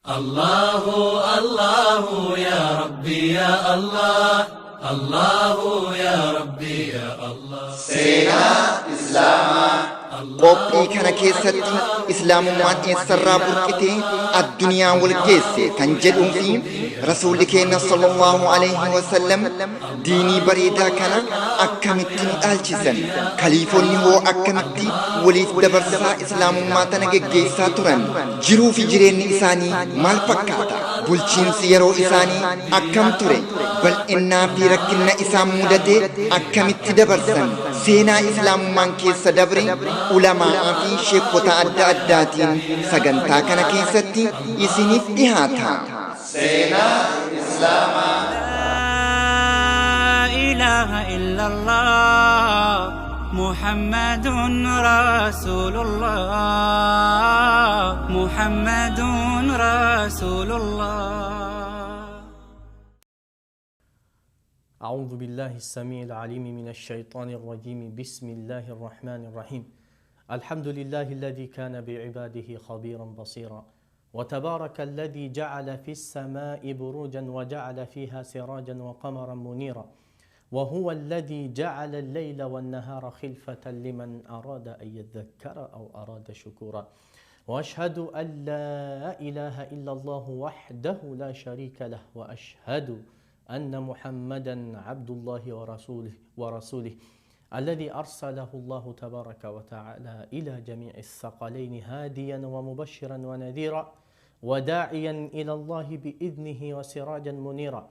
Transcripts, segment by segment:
الله الله يا ربي يا الله الله يا ربي يا الله. Seenaa Islaamaa. Qophii kana keessatti islaamummaan eessarraa burqitee addunyaa wal geesse kan jedhuu fi rasuulli keenya sallallahu alaihi wasallam diinii bareedaa kana akkamitti nu dhaalchisan, kaliifonni hoo akkamitti waliif dabarsaa islaamummaa tana geggeessaa turan, jiruu fi jireenyi isaanii maal fakkaata, bulchiinsi yeroo isaanii akkam ture, bal'innaa fi rakkinna isaan mudate akkamitti dabarsan, seenaa islaamummaan keessa dabre ulamaa fi sheekota adda addaatiin sagantaa kana keessatti isiniif dhihaata. Seenaa Islaamaa. لا إله إلا الله محمد رسول الله محمد رسول الله. أعوذ بالله السميع العليم من الشيطان الرجيم. بسم الله الرحمن الرحيم. الحمد لله الذي كان بعباده خبيرا بصيرا، وتبارك الذي جعل في السماء بروجا وجعل فيها سراجا وقمرا منيرا، وهو الذي جعل الليل والنهار خلفة لمن أراد أن يذكر أو أراد شكورا. وأشهد أن لا إله إلا الله وحده لا شريك له، وأشهد أن محمدا عبد الله ورسوله الذي أرسله الله تبارك وتعالى إلى جميع الثقلين هاديا ومبشرا ونذيرا وداعيا إلى الله بإذنه وسراجا منيرا.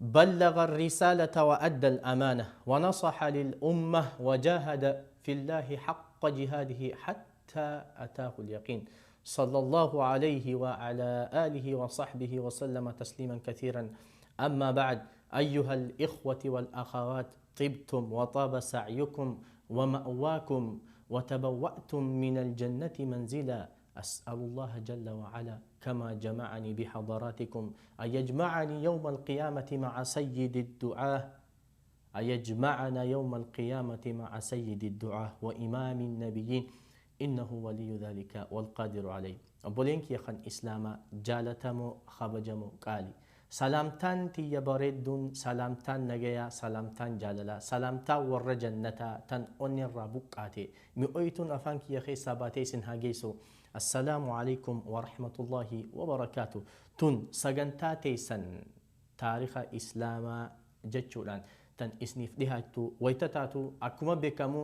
بلغ الرسالة وأدى الأمانة ونصح للأمة وجاهد في الله حق جهاده حتى أتاه اليقين، صلى الله عليه وعلى آله وصحبه وسلم تسليما كثيرا. أما بعد، أيها الإخوة والأخوات، طبتم وطاب سعيكم ومأواكم وتبوأتم من الجنة منزلا. أسأل الله جل وعلا كما جمعني بحضراتكم أن يجمعني يوم القيامة مع سيد الدعاة، أن يجمعنا يوم القيامة مع سيد الدعاة وإمام النبيين، إنه ولي ذلك والقادر عليه. أبولينك يا خان إسلاما جالتمو خبجمو قالي سلامتان تي بريدون، سلامتان نجيا، سلامتان جلالا، سلامتا ور جنتا تن أني الربقاتي مؤيتون أفانك يا خي سباتي سنهاجيسو. السلام عليكم ورحمة الله وبركاته. تن سجنتاتي سن تاريخ إسلاما جتشولان تن إسنيف دهاتو ويتتاتو أكما بكمو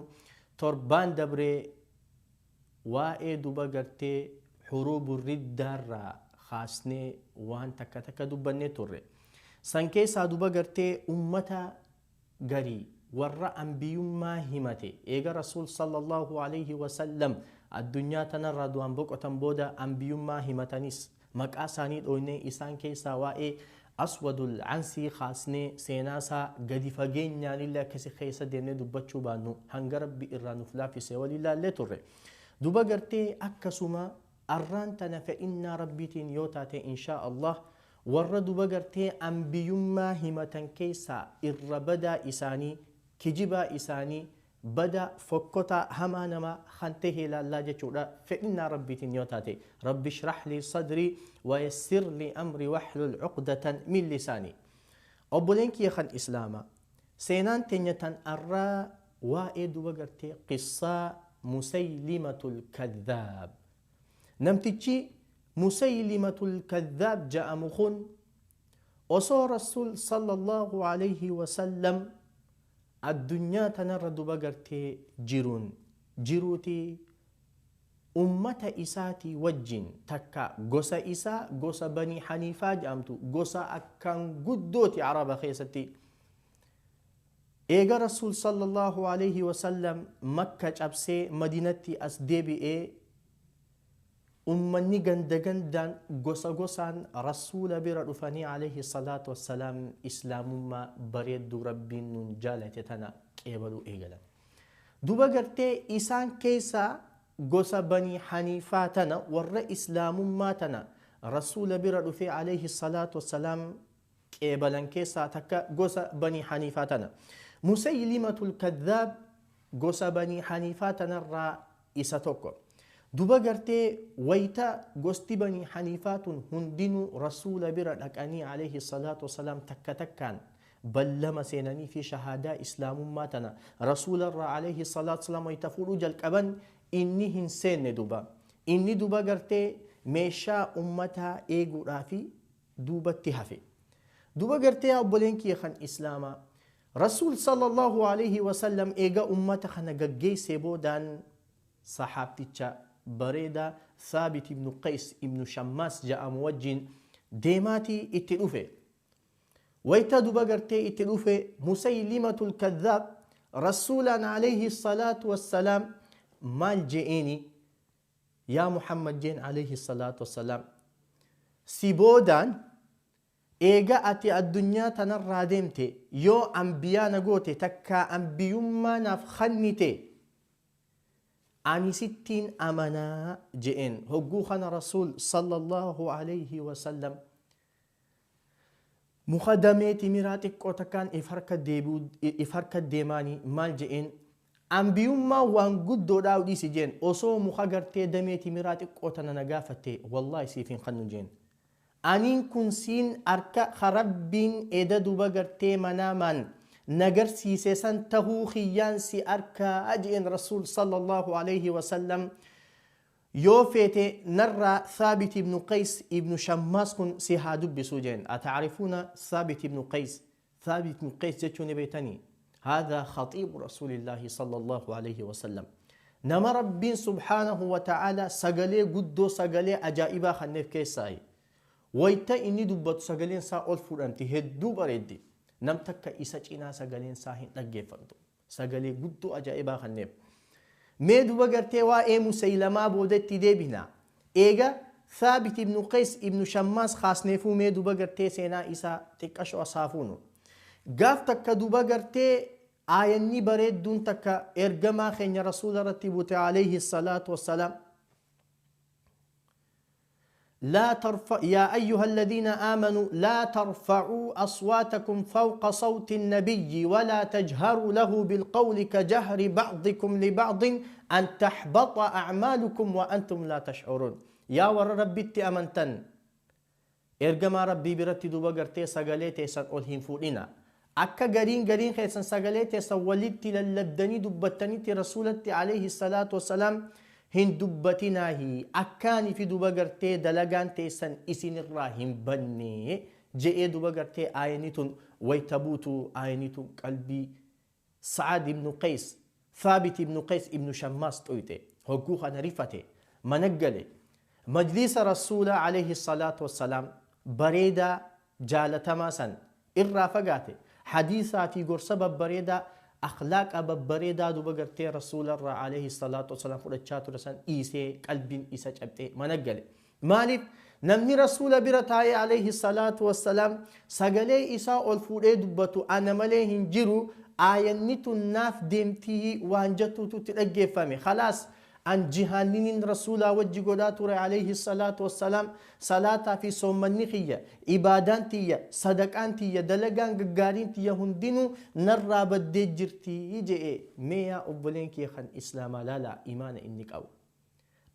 تربان دبري وائد دوبا حروب الردة خاصني وان تكا تكا دبني توري سان keessaa duba gartee ummata garii warra ambiyummaa himate eega rasuul sallallahu alaihi wasallam addunyaa tanarraa du'an boqotan booda ambiyummaa himatanis maqaa isaanii dhoynee isaan keessaa waa'ee aswadul ansii kaasnee seenaasaa gadi fageenyaanillee akkasi keessa deemnee dubbachuu baannu hanga rabbi irraa nuuf laaffise walii laallee turre. Duba gartee akkasuma arraan tana fedhinnaa rabbiitiin yoo taate inshaa Allah warra duba gartee ambiyummaa himatan keessaa irra badaa isaanii kijibaa isaanii bada fokkotaa hamaa namaa kan tahe ilaallaa jechuudha fedhinnaa rabbiitiin yoo taate. Rabbi ishrah lii sadrii wayassir lii amrii wahlul cuqdatan min lisaanii. Obboleen kiyya kan islaamaa seenaan teenya tan arraa waa'ee duba gartee qissaa Musaylimatul Kadhaab. Namtichi Musaylimatul Kadhaab ja'amu kun osoo Rasuul sallallahu alaihi wasallam addunyaa tanarra duba gartee jiruun jiruuti ummata isaatii wajjin takka gosa isaa gosa Banii Haniifaa jedhamtu gosa akkaan guddooti Araba keessatti. Eega Rasuul sallallahu alaihi wasallam Makka cabsee Madiinatti as deebi'ee ummanni ganda gandaan gosa gosaan rasuula bira dhufanii alayhi salaatu wassalaam islaamummaa bareedduu rabbiin nun jaalate tana qeebaluu eegalan. Duba gartee isaan keessaa gosa Banii Haniifaa tana warra islaamummaa tana rasuula bira dhufee alayhi salaatu wassalaam qeebalan keessaa takka gosa Banii Haniifaa tana. Musaylimatul Kadhaab gosa Banii Haniifaa tanarraa isa tokko. Duba gartee wayta gosti Banii Haniifaa tun hundinuu Rasuula bira dhaqanii alayhi salaatu wasalaam takka takkaan ballama seenanii fi shahaadaa islaamummaa tana Rasuula irraa alayhi salaatu wasalaam wayta fuudhuu jalqaban inni hin seenne. Duba inni duba gartee meeshaa ummataa eeguudhaafi duubatti hafe. Duba gartee yaa obboleen kiyya kan islaamaa, Rasuul sallallahu alayhi wasallam eega ummata kana gaggeessee boodaan sahaabticha bareedaa Thaabit ibnu Qays ibnu Shammaas ja'amu wajjin deemaatii itti dhufe. Wayta duba gartee itti dhufe Musaylimatul Kadhaab Rasuulaan alayhi salaatu wassalaam maal je'eeni? Yaa Muhammad jeen alayhi salaatu wassalaam, si boodaan eega ati addunyaa tanarraa deemte yoo anbiyaa na goote takkaa anbiyummaa naaf khannite ani sittiin amanaa je'een. Hogguu kana Rasuul sallallahu alayhi wasallam muka damee timiraa xiqqoo takkaan if harka deebi'u if harka deemaanii maal je'een? Anbiyummaa waan guddoodhaa dhiisi jeen, osoo muka gartee damee timiraa xiqqoo tana na gaafatte wallaahi siif hin kannu jeen. Aniin kun siin harka ka Rabbiin eda duba gartee manaamaan na garsiise san tahuu kiyyaan si arkaa je'een Rasuul sallallahu alayhi wasallam. Yoo feete narraa Thaabit ibnu Qays ibnu Shammaas kun si haa dubbisuu jeen. Ataarifuuna Thaabit ibnu Qays? Thaabit ibnu Qays jechuu ni beektanii? Haadhaa khaxiibu Rasuulillaahi sallallahu alayhi wasallam. Nama Rabbiin subhaanahu wa ta'aalaa sagalee guddoo sagalee ajaa'ibaa kanneef keessaayi. Wayta inni dubbatu sagaleen isaa ol fuudhamti, hedduu bareeddi. Nam takka isa cinaa sagaleen isaa hin dhaggeeffamtu. Sagalee guddoo ajaa'ibaa kanneef. Mee duba gartee waa'ee Musaylamaa boodatti deebina. Eega Thaabit ibnu Qays ibnu Shammaas kaasneefuu mee duba gartee seenaa isaa xiqqasho asaafuunu. Gaaf takka duba gartee aayanni bareedduun takka ergamaa keenya Rasuula irratti buute alayhi salaatu wassalaam. لا ترفع يا أيها الذين آمنوا لا ترفعوا أصواتكم فوق صوت النبي ولا تجهروا له بالقول كجهر بعضكم لبعض أن تحبط أعمالكم وأنتم لا تشعرون. يا ور ربي أمنتن إرجما ربي برتي دوبا غرتي سغالي تيسان أول هين فولينا أكا غرين غرين خيسان سغالي تيسان ولدتي للبدني دبتني تي رسولتي عليه الصلاة والسلام hin dubbatinaahi akkaani fi duba gartee dalagaan teessan isinirraa hin banne je'ee. Duba gartee aayanii tun wayta buutu aayanii tun qalbii Sa'ad ibnu Qays, Thaabit ibnu Qays ibnu Shammaas xuyxe. Hogguu kana rifate, managgale, majlisa Rasuula alayhi salaatu wassalaam bareedaa jaalatamaa san irraa fagaate. Hadiisaa fi gorsa babbareedaa, akhlaaqa babbareedaa duba gartee Rasuularraa alayhi salaatu wassalaam fudhachaa ture san dhiisee qalbiin isa cabxee managgale. Maaliif? Namni Rasuula bira taa'ee alayhi salaatu wassalaam sagalee isaa ol fuudhee dubbatu ana malee hin jiru, aayanni tun naaf deemtii waan jettuutu itti dhaggeeffame. Khalaas, an jihaanninin Rasuulaa wajji godhaa ture alayhi salaatu wassalaam, salaataa fi soommanni kiyya, ibaadaan tiyya, sadaqaan tiyya, dalagaan gaggaariin tiyya hundinuu narraa baddee jirtii je'e. Mee yaa obboleen kiyya kan islaamaa laalaa imaana inni qabu.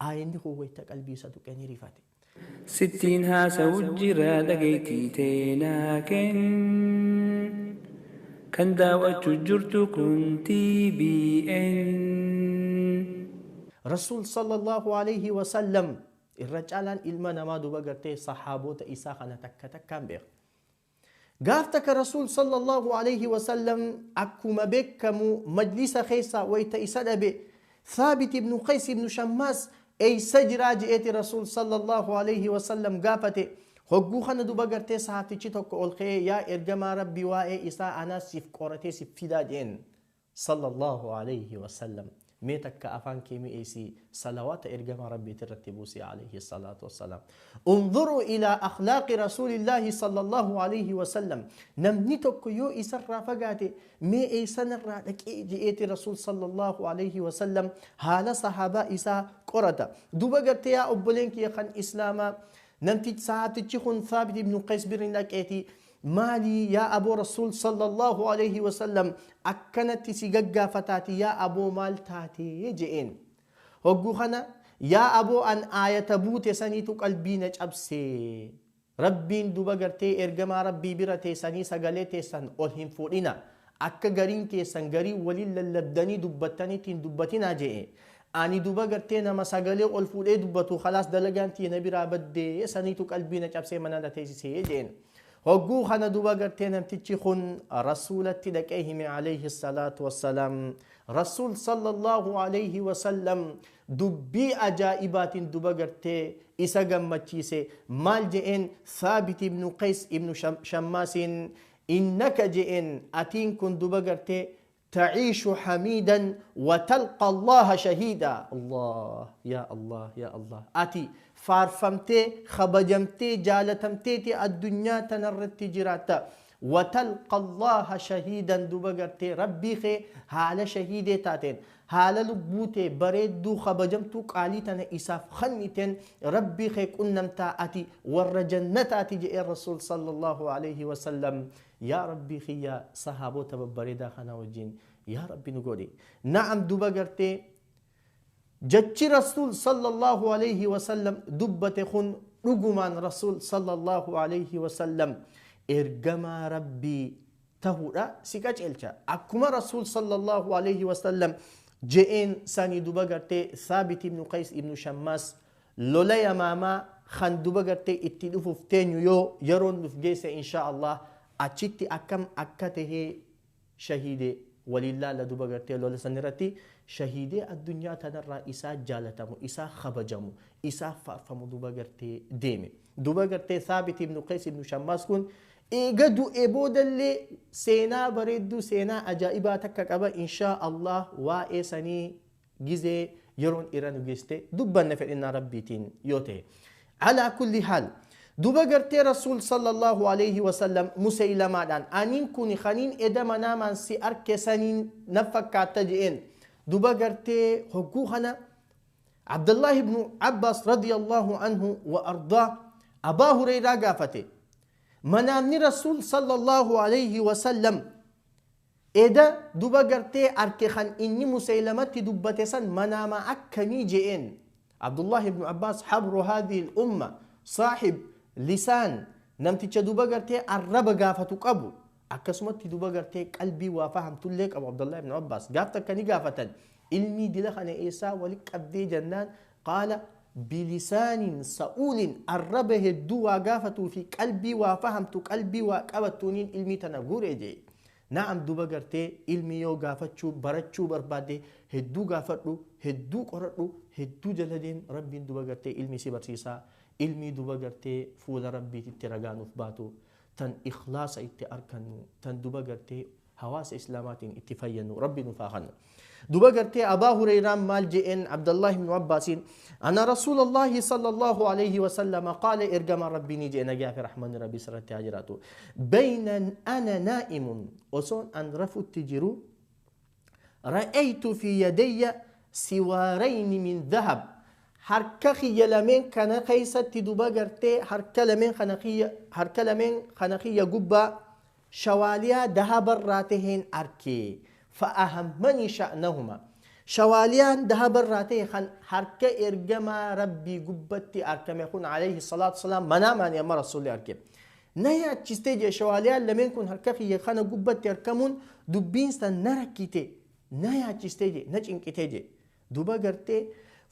Aayanni kun wayta qalbii isa tuqee ni rifate. Sittiin haasa'u jira dhageettii teenaa kenn. Kan daawwachuu jirtu kun TBN. Rasuul sallallahu alayhi wasallam irra caalaan ilma namaa duba gartee sahaabota isaa kana takka takkaan beeka. Gaaf takka Rasuul sallallahu alayhi wasallam akkuma beekamu majlisa keessa wayta isa dhabe, Thaabit ibnu Qays ibnu Shammaas eeysa jiraa je'eeti Rasuul sallallahu alayhi wasallam gaafate. Hogguu kana duba gartee sahaabtichi tokko ol ka'ee, yaa ergamaa Rabbi, waa'ee isaa anaa siif qoratee siif fidaa jeen sallallahu alayhi wasallam. Mee takka afaan kee mi'eessi salawaata ergamaa Rabbiiti irratti buusi alayhi salaatu wassalaam. Unzuruu ilaa akhlaaqi Rasuulillaahi sallallahu alayhi wasallam. Namni tokko yoo isarraa fagaate mee eessanirraa dhaqee je'eeti Rasuul sallallahu alayhi wasallam haala sahaabaa isaa qorata. Duba gartee yaa obboleen kiyya kan islaamaa, namtichi sahaabtichi kun Thaabit ibnu Qays birin dhaqeeti, maali yaa aboo, Rasuul sallallahu alayhi wasallam akkanatti si gaggaafataati, yaa aboo maal taatee je'een. Hogguu kana Yaa aboo an aayata buute saniitu qalbii na cabse. Rabbiin duba gartee ergamaa rabbii bira teessanii sagalee teessan ol hin fuudhina. Akka gariin keessan garii waliin lallabdanii dubbattaniitti hin dubbatinaa je'e. Ani duba gartee nama sagalee ol fuudhee dubbatu khalaas dalagaan tiyya na biraa baddee saniitu qalbii na cabsee mana na teessisee je'en. Hogguu kana duba gartee namtichi kun rasuulatti dhaqee hime alayhi salaatu wassalaam. Rasuul sallallahu alayhi wasallam dubbii ajaa'ibaatiin duba gartee isa gammachiise. Maal je'een Thaabit ibnu Qays ibnu Shammaasiin innaka je'een atiin kun duba gartee تعيش حميدا وتلقى الله شهيدا. الله يا الله يا الله أتي فارفمتي خبجمتي جالتمتي الدنيا تنرت جراتا وتلقى الله شهيدا دبغرتي ربي خي حال شهيدة تاتين حال لبوتي بريدو خبجمتو قاليتنا إساف خنيتين ربي خي كنمتا أتي ور جنة أتي جئ الرسول صلى الله عليه وسلم. يا ربي خيا صحابو تببريدا خنا وجين يا ربي نقولي نعم دبغرتي جتشي رسول صلى الله عليه وسلم دبت خن رجمان رسول صلى الله عليه وسلم إرجما ربي تهورا سكاج إلشا أكما رسول صلى الله عليه وسلم جئين ساني دبغرتي ثابت ابن قيس ابن شماس لولا يا ماما خان دبغرتي اتلفو فتين يو يرون نفجيس إن شاء الله أشتي أكم أكته شهيدة ولله لدبغرتي لولا سنرتي شهيدة الدنيا تنرى إسا جالتمو إسا خبجمو إسا فارفمو دبغرتي ديمي دبغرتي ثابت ابن قيس ابن شماس كن إيجادو إبودلي سينا بريدو سينا أجائباتك كبا إن شاء الله وإساني جزي يرون إيرانو جستي دبا نفع إن ربيتين يوتي. على كل حال دبغرتي رسول صلى الله عليه وسلم مسيلمادان أنين كوني خانين إذا منامان سي أركسانين نفكات تجئين دبغرتي حقوقنا عبد الله بن عباس رضي الله عنه وأرضاه أبا هريرة قافته منامني رسول صلى الله عليه وسلم إذا دبغرتي أركخان إني مسيلمتي دبتسان منام أكمي جئين. عبد الله بن عباس حبر هذه الأمة صاحب لسان نمتي دبغرتي الرب قافتك أبو أكسمتي دبغرتي قلبي وفهم تلك أبو عبد الله بن عباس قافتك كني قافة علمي دلخنا إيسا ولك أبدي جنان قال بلسان سؤول الرب هدو قافته في قلبي وفهمت قلبي وقبتونين علمي تنغوري. نعم دبغرتي علمي يو قافتشو برتشو بربادي هدو قافتو هدو قرتو هدو جلدين ربي دبغرتي علمي سيبرسيسا علمي دبغرتي فول ربي تترغانو فباتو تن إخلاص اتأركنو تن دبغرتي حواس إسلامات اتفينو ربي نفاخن دبغرتي أبا هريرة مال جئن عبد الله بن عباس أنا رسول الله صلى الله عليه وسلم قال إرجم ربي نجي نجا في رحمن ربي سرت هاجراتو بين أنا نائم أصون أن رفت تجرو رأيت في يدي سوارين من ذهب harka kiyya lameen kana keessatti duba gartee harka lameen kana kiyya harka lameen kana kiyya gubbaa shawaaliyaa dahabarraa taheen arkee fa'ahammani sha'nahuma shawaaliyaan dahabarraa tahe kan harka ergamaa rabbii gubbatti arkame kun alayhi salaatu wasalaam manaamaan amma rasuulli arke na yaachistee jee shawaaliyaan lameen kun harka kiyya kana gubbatti arkamuun dubbiin san na rakkite na yaachistee jee na cinqitee jee duba gartee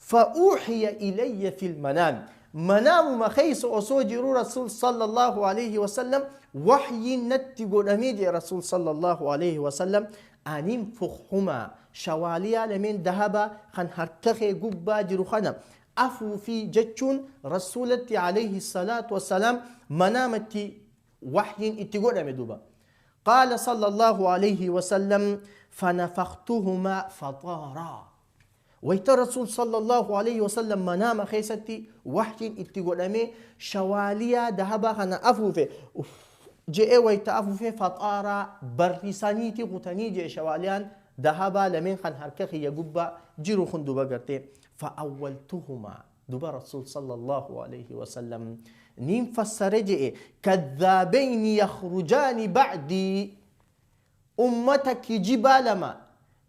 فأوحي إلي في المنام منام ما خيس أصوجر رسول صلى الله عليه وسلم وحي نتقول أميدي رسول صلى الله عليه وسلم أن انفخهما شواليا لمن ذهب خن هركخي قبا جرخنا أفو في جتشون رسولتي عليه الصلاة والسلام منامتي وحي اتقول أميدوبا قال صلى الله عليه وسلم فنفختهما فطارا ويت الرسول صلى الله عليه وسلم منام خيستي وحي اتقول شواليا ذهب خنا أفوفي جاء ويت أفوفي فطارا برسانيتي غتني جاء شواليان ذهب لمن خن هركخي يقبا جيرو خن دوبا قرتي فأولتهما دوبا رسول صلى الله عليه وسلم نيم فسر جاء كذابين يخرجان بعدي أمتك جبالما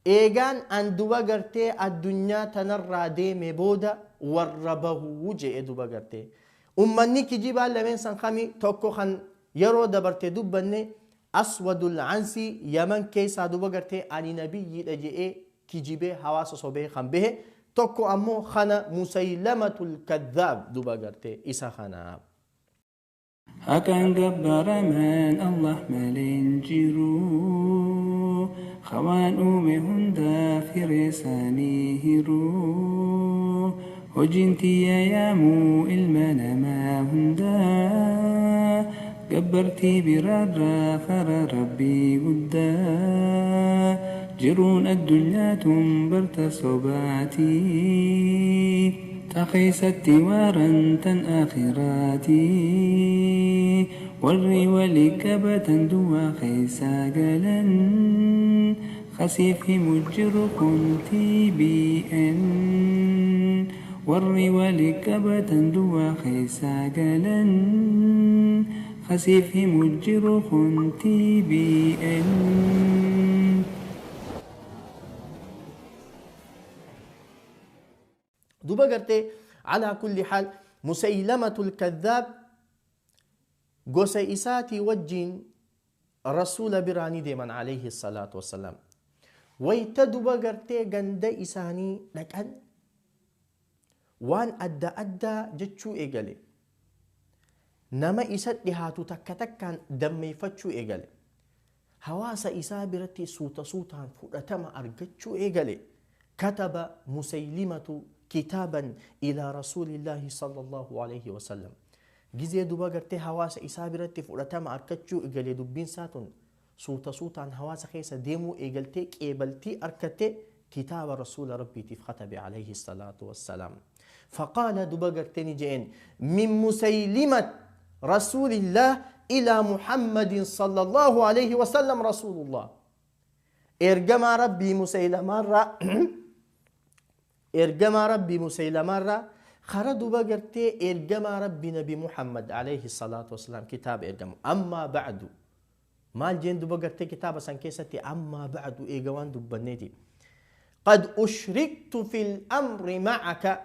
Eegaan an duba gartee addunyaa tanarraa deeme booda warra bahuu je'e duba gartee. Ummanni kijibaa lameen san kami tokko kan yeroo dabarte dubbanne Aswadul Ansi Yaman keessaa duba gartee ani nabiyyiidha je'ee kijibee hawaasa sobee kan bahe tokko ammoo kana Musaylamatul Kadhaab duba gartee isa kana. Haqaan gabbaramaan Allah malee hin jiru. Khawaan uume hundaa firee isaanii hiru. Hojiin tiyya yaamuu ilma namaa hundaa. Gabbartii biraarraa fara Rabbii guddaa. Jiruun addunyaa tun barta sobaatii. Ta keessatti waaran tan aakhiraatii. Warri walii qabatan duwwaa keessaa galan. Khasiif himu jiru kun TBN. Warri walii qabatan duwwaa keessaa galan. Khasiif himu jiru kun TBN. Duba gartee alaa kulli haal Musaylamatul Kadhaab gosa isaatii wajjiin rasuula biraanii deeman alayhi salaatu wassalaam. Wayta duba gartee ganda isaanii dhaqan waan adda addaa jechuu eegale. Nama isa dhihaatu takka takkaan dammeeffachuu eegale. Hawaasa isaa biratti suuta suutaan fudhatama argachuu eegale. Kataba Musaylimatu kitaaban ilaa rasuulillaahi sallallahu alayhi wasallam. Gizee duba gartee hawaasa isaa biratti fudhatama argachuu eegale dubbiin isaa tun suuta suutaan hawaasa keessa deemuu eegaltee qeebaltii argatte kitaaba rasuula rabbiitiif katabe alayhi salaatu wassalaam. Faqaala duba gartee ni je'een min Musaylimat rasuulillah ilaa Muhammadin sallallahu alayhi wasallam rasuulullah. Ergamaa rabbii Musaylamaarraa ergamaa rabbii Musaylamaarraa kara duba gartee ergamaa rabbii Nabi Muhammad alayhi salaatu wassalaam kitaaba ergamu. Ammaa ba'du maal jeen duba gartee kitaaba san keessatti ammaa ba'du eega waan dubbanneeti. Qad ushriktu fil amri ma'aka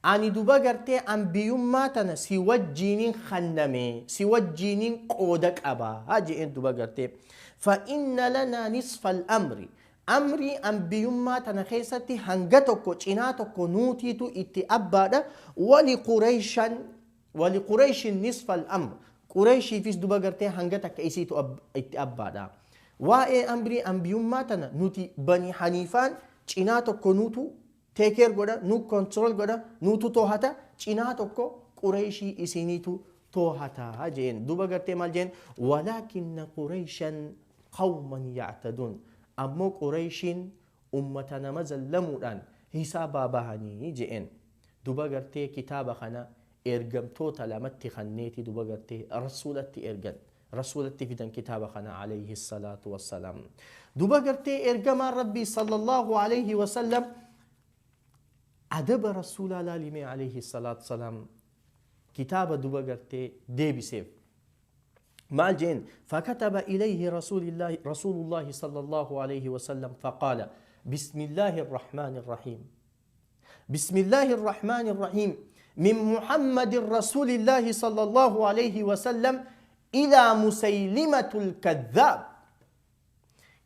ani duba gartee anbiyummaa tana si wajjiinin khanname si wajjiinin qooda qaba je'een duba gartee. Fa inna lanaa nisfa al-amri amrii anbiyummaa tana keessatti hanga tokko cinaa tokko nuutiitu itti abbaadha. Wali Qureyshan wali Qureyshin nisfa al-amr Qureyshiifis duba gartee hanga takka isiitu itti abbaadha. Waa'ee amrii anbiyummaa tana nuti Bani Haniifaan cinaa tokko nuutu take care godha, nu control godha, nuutu toohata, cinaa tokko Qureyshii isiniitu toohata jeen. Duba gartee maal jeen? Walaakinna Qureyshan qawman yactaduun. Ammoo Qureyshiin ummata nama zallamuudhaan hisaabaa bahanii jeen. Duba gartee kitaaba kana ergamtoota lamatti kanneeti duba gartee rasuulatti ergan. Rasuulatti fidan kitaaba kana alayhi salaatu wassalaam. Duba gartee ergamaan rabbii sallallahu alayhi wasallam adaba rasuulaa laalimee alayhi salaatu wassalaam kitaaba duba gartee deebiseef. Maal jeen? فكتب إليه رسول الله صلى الله عليه وسلم فقال بسم الله الرحمن الرحيم بسم الله الرحمن الرحيم من محمد رسول الله صلى الله عليه وسلم إلى مسيلمة الكذاب.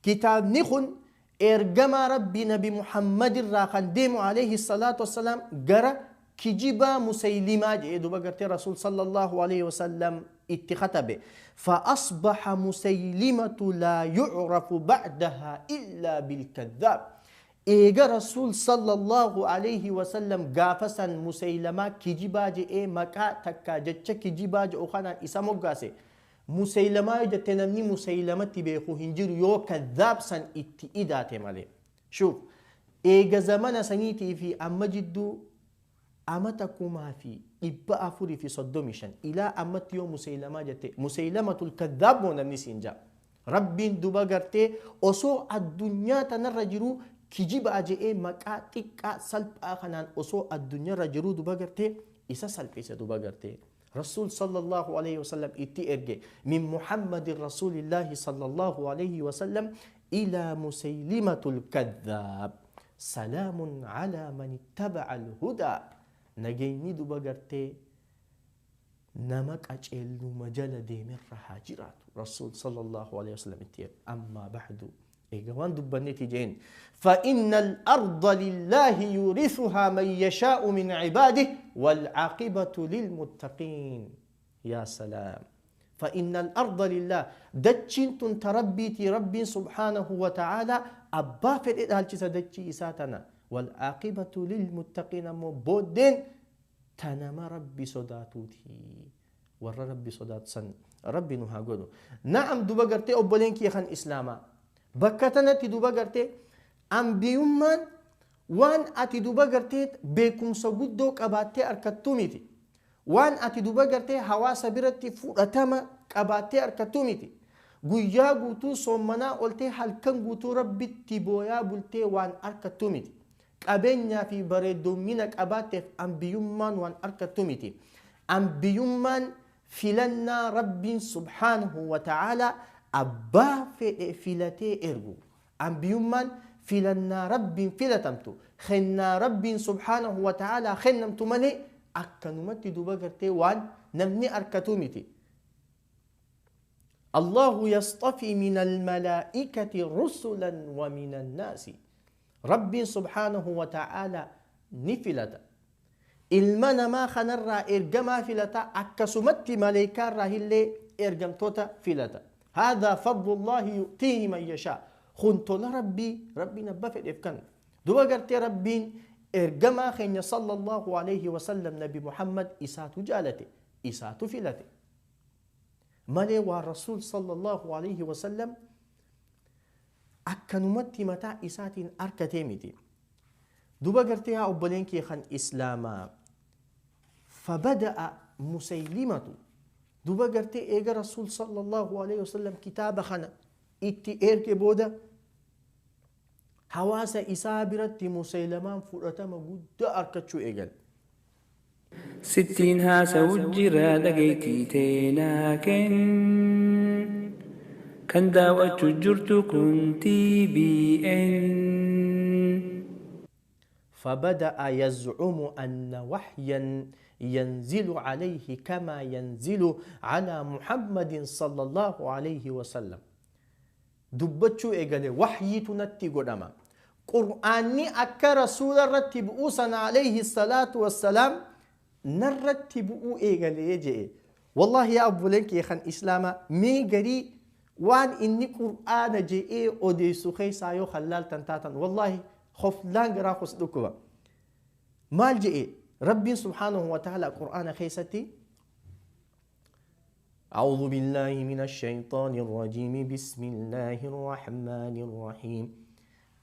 كتاب نخن إرجما ربي نبي محمد راخن ديم عليه الصلاة والسلام جرى كجبا مسيلمة جئ بقرت رسول صلى الله عليه وسلم اتختبه. فأصبح مسيلمة لا يعرف بعدها إلا بالكذاب. إيجا رسول صلى الله عليه وسلم قافسا مسيلمة كجبا جئ مكا تكا جتش كجبا جئ أخانا إسامو قاسي مسيلمة جتنمني مسيلمة تبيخو هنجر يو كذاب سن اتئداتي مالي. شوف إيجا زمان سنيتي في أما جدو أمتكما في إبا أفوري في صدوميشن إلى أمت يوم مسيلمة جتي مسيلمة الكذاب ونمني سينجا ربين دوبا غرتي أسو الدنيا تنرجرو كجيب أجئ مكا تكا سلب آخنان أسو الدنيا رجرو دوبا غرتي إسا سلب إسا دوبا غرتي رسول صلى الله عليه وسلم اتي إرجي من محمد رسول الله صلى الله عليه وسلم إلى مسيلمة الكذاب سلام على من اتبع الهدى نجيني دوبا غرتي نمك أجلو مجال ديمر حاجرات رسول صلى الله عليه وسلم اتير. أما بعد إيجوان دبنتي جين فإن الأرض لله يورثها من يشاء من عباده والعاقبة للمتقين. يا سلام. فإن الأرض لله دتشين تربيتي ربي سبحانه وتعالى أبا في الإدهال دتشي إساتنا والعاقبة للمتقين مبودين تنما ربي صداتوتي ور ربي صدات سن ربي نها قدو. نعم دوبا قرتي أبولين كي خان إسلاما بكتنتي دوبا قرتي أنبيومان وان أتي دوبا قرتي بيكم سجودو قباتي أركتوميتي وان أتي دوبا قرتي حواس برتي فرتما قباتي أركتوميتي قويا قوتو صومنا قلتي هل كان قوتو ربي تبويا بلتي وان أركتوميتي qabeenya fi bareedoomina qabaateef ambiyummaan waan argattu miti. Ambiyummaan filannaa Rabbiin subhaanahu wa ta'ala abbaa fedhe filatee ergu. Ambiyummaan filannaa Rabbiin filatamtu kennaa Rabbiin subhaanahu wa ta'ala kennamtu malee akkanumatti duuba gartee waan namni argatu miti. الله يصطفي من الملائكة رسلا ومن الناس. ربي سبحانه وتعالى نفلتا إلمنا ما خنرى إرجما فلتا أكسمت ملائكة راهلي إرجم توتا فلتا. هذا فضل الله يؤتيه من يشاء. خنت لربي ربي نبفت إفكن دوا قرتي ربي إرجما خين صلى الله عليه وسلم نبي محمد إساتو جالتي إساتو فلتي مالي والرسول صلى الله عليه وسلم akkanumatti mataa isaatiin arkatee miti. Duba gartee haa obboleen kee kan islaamaa. Fabada'a musaylimatu. Duba gartee eega rasuul sallallahu alayhi wasallam kitaaba kana itti erge booda hawaasa isaa biratti musaylamaan fudhatama guddaa arkachuu eegale. Sittiin haasa'u jira dhageettii teenaa kenn. Kan daawwachuu jirtu kun TBN. فبدأ يزعم أن وحيا ينزل عليه كما ينزل على محمد صلى الله عليه وسلم. دبتشو إيقالي وحي تنتي قدما قرآني أكا رسول رتب أوسن عليه الصلاة والسلام نرتب إيقالي يجي. والله يا أبو لنك يا خان إسلاما ميقري وان إني قرآن جي أوديسو خيسا يو خلال تنتاتا والله خفلان قراخص دكوا مال جي ربي سبحانه وتعالى قرآن خيستي. أعوذ بالله من الشيطان الرجيم بسم الله الرحمن الرحيم.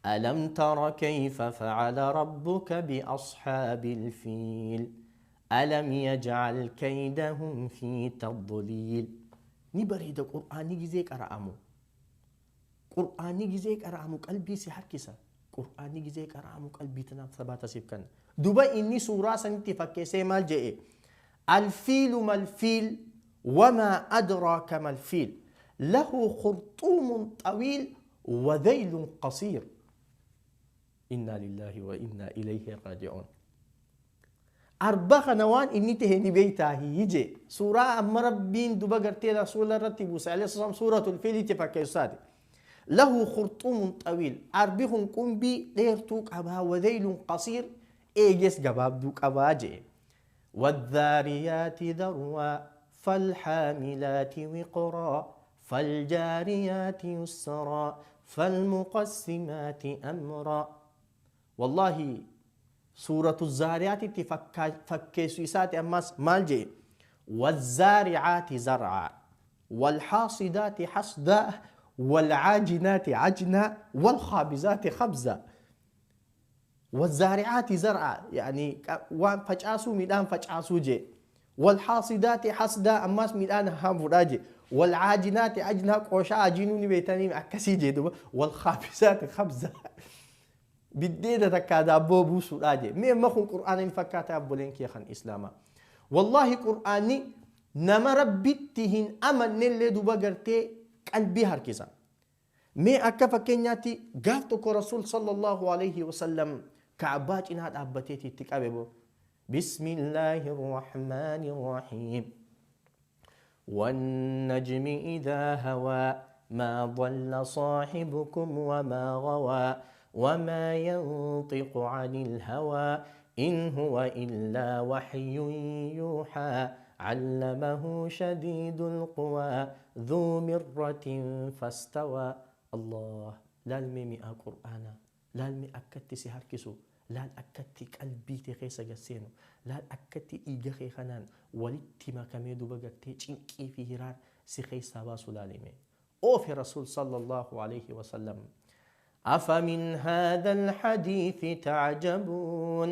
ألم تر كيف فعل ربك بأصحاب الفيل ألم يجعل كيدهم في تضليل. نبريد قرآن جزيك أرأمو قرآن جزيك أرأمو قلبي سحركسا قرآن جزيك أرأمو قلبي تنام ثبات سيبكن دوبا إني سورة سنتي فكيسي مال جئ الفيل ما الفيل وما أدراك ما الفيل له خرطوم طويل وذيل قصير. إنا لله وإنا إليه راجعون. أربعة نوان إني تهني بيتا هيجي سورة أم ربين دوبا قرتي رسول رتبو عليه الصلاة سورة الفيل تفكيساتي له خرطوم طويل أربهم قم بي ديرتوك أبا وذيل قصير إيجس جباب دوك أبا جي. والذاريات ذروا فالحاملات وقرا فالجاريات يسرا فالمقسمات أمرا. والله سورة الزاريات تفكيسوسات أماس مالجي والزارعات زرعا والحاصدات حصدا والعاجنات عجنا والخابزات خبزا. والزارعات زرعا يعني وان فجأسو ميدان فجأسو جي والحاصدات حصدا أماس ميدان هم فراجي والعاجنات عجنا قوشا عجينوني بيتاني أكسي جي والخابزات خبزا بديدة تكادا بوبو سراجي مي مخون قرآن فكاتا أبولين كي خان إسلاما. والله قرآني نما ربتهن أمن نلي دوبا قرتي قلبي هركزا Mee akka fakkeenyaatti gaaf tokko Rasuul sallallahu alaihi wasallam Ka'baa cinaa dhaabbateeti itti qabe boo. Bismillaahi Rahmaani Rahiim. والنجم إذا هوى ما ضل صاحبكم وما غوى وما ينطق عن الهوى إن هو إلا وحي يوحى علمه شديد القوى ذو مرة فاستوى. الله لا المي قرآن لا المي أكتي سهركسو لا أكتي قلبي تخيس جسينو لا أكتي إيجاخي خنان ولتي ما كميدو بقرتي چنكي في هرار سخيس باسو لالمي أوفي رسول صلى الله عليه وسلم. أفمن هذا الحديث تعجبون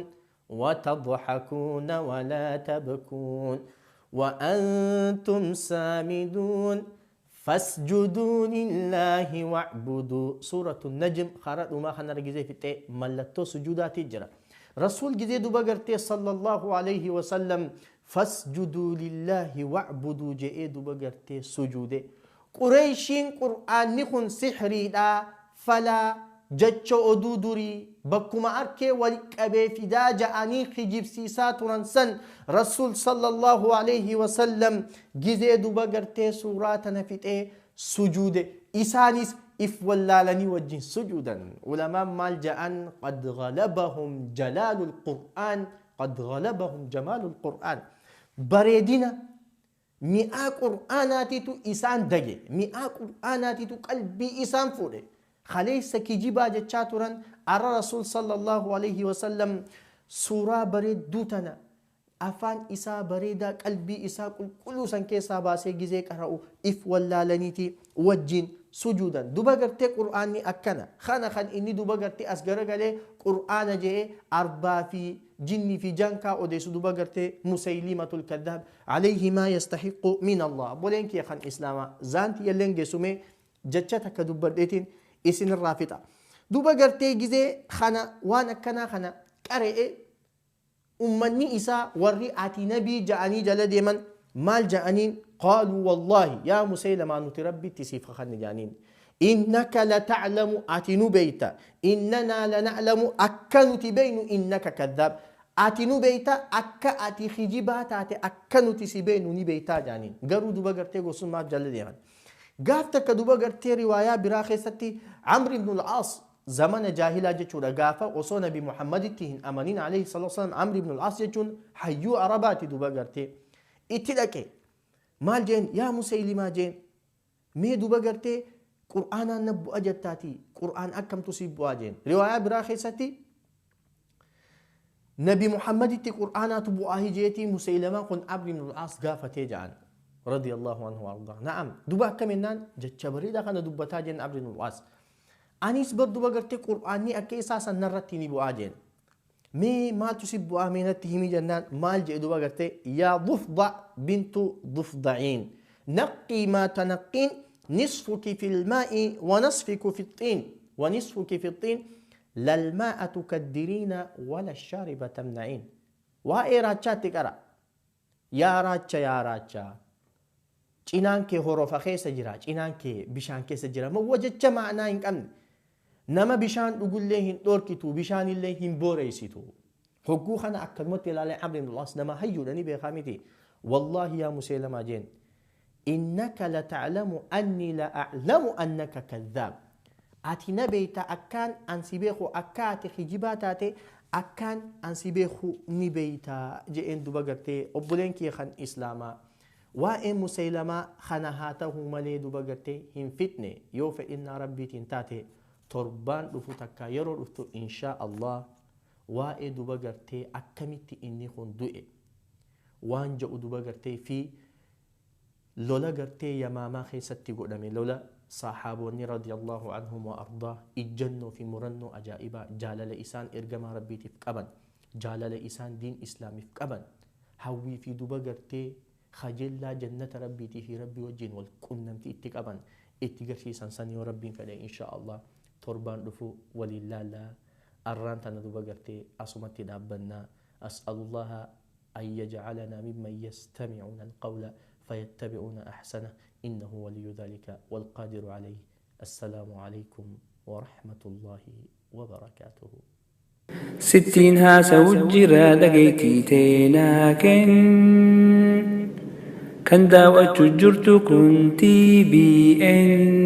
وتضحكون ولا تبكون وأنتم سامدون فاسجدوا لله واعبدوا. سورة النجم خرج وما خنا رجزي في التي ملتو سجودات تجرى رسول جزي دوبا قرتي صلى الله عليه وسلم فاسجدوا لله واعبدوا جئ دوبا قرتي سجوده. قريشين قرآن نخن سحري لا فلا جتشو أدودري بكما أركي ولك أبي فدا جاءني خجيب سيسات رنسن رسول صلى الله عليه وسلم جزي دوبا قرتي سورات نفت إيه سجود إسانيس إف ولالني وجه سجودا. علماء مال جاءن قد غلبهم جلال القرآن قد غلبهم جمال القرآن. بريدنا مئة قرآناتي تو إسان دقي مئة قرآناتي تو قلبي إسان فوري خليس كجيبا جتشاتورا أرى رسول صلى الله عليه وسلم سورة بريد دوتنا أفان إسا بريدا قلبي إسا كل سن كيسا باسي جزي كراو إف ولا لنيتي وجين سجودا. دوبا قرتي قرآني أكنا خانا خان إني دوبا قرتي أسقر قالي قرآن جي أربا في جني في جانكا أوديسو دوبا قرتي مسيلمة الكذاب عليه ما يستحق من الله. بولينك يا خان إسلاما زانتي يلين جسومي جتشتك دوبا ديتين إسن الرافطة دوبا قرتي جزي خانا وانا كنا خانا قرئ أمني إسا وري آتي نبي جاءني جل ديما مال جاءنين قالوا والله يا مسيلمة نتربي تسيف خان جانين إنك لتعلم آتي بيتا إننا لنعلم أكن تبين إنك كذاب آتي بيتا أك آتي خجبات آتي أكن تسيبين نبيتا جانين قالوا دوبا قرتي قصون ما جل ديما قافتك دوبا قرتي رواية براخيستي عمرو بن العاص زمن جاهلة جتشورا قافة وصو نبي محمد تهن أمانين عليه الصلاة والسلام عمرو بن العاص جتشون حيو عرباتي دوبا قرتي اتلكي مال جين يا مسيلمة جين مي دوبا قرتي قرآن نبو أجتاتي قرآن أكم تصيب واجين رواية براخيستي نبي محمد تي قرآن تبو آهي جيتي مسيلمة قن عمرو بن العاص قافة تيجان رضي الله عنه وارضاه. نعم دوبا كمنان جتشبريدا خنا دوبا تاجين عمرو بن العاص أنيس بر دوبا قرتي قرآني أكي أساسا نرتيني بواجين مي مال تصيب بوامينته مي جنان مال جئ دوبا قرتي يا ضفدع بنت ضفدعين نقي ما تنقين نصفك في الماء ونصفك في الطين ونصفك في الطين لا الماء تكدرين ولا الشارب تمنعين. وإيه راتشاتك أرى يا راتشا يا راتشا cinaan kee horofa keessa jira cinaan kee bishaan keessa jira ma jecha ma'anaa hin qabne nama bishaan dhugullee hin dhorkitu bishaanillee hin booreysitu hogguu kana akkanumatti ilaalee Amr ibn al-As nama hayyuudha ni beekaa miti wallaahi yaa Musaylamaa jeen innaka lata'lamu anni la a'lamu annaka kadhaab ati na beeyta akkaan an si beeku akka ati kijibaa taate akkaan an si beeku ni beeyta je'een duba gartee obboleen kee kan islaamaa waa'ee Musaylamaa kana haa ta'uu malee duba gartee hin fitne yoo fedhinnaa rabbiitiin taate torbaan dhufu takka yeroo dhuftu inshaa Allah waa'ee duba gartee akkamitti inni kun du'e waan jedhu duba gartee fi lola gartee yamaamaa keessatti godhame lola saxaaboonni radiyallahu anhum wa ardaa ijjannoo fi murannoo ajaa'ibaa jaalala isaan ergamaa rabbiitiif qaban jaalala isaan diin islaamiif qaban hawwii fi duba gartee خجلا جنة ربي في ربي وجين والقنمتي اتقابا اتقرشي سنسان ربي فلي إن شاء الله تربان رفو ولله لا أران تندو بقرتي أصمتي دابنا أسأل الله أن يجعلنا ممن يستمعون القول فيتبعون أحسنه إنه ولي ذلك والقادر عليه. Assalaamu Aleykum Warahmatullaahi Wabarakaatuhu. Sittiin haasawu jira dhageettii teenaa kenn. Kan daawwachu jirtu kun TBN.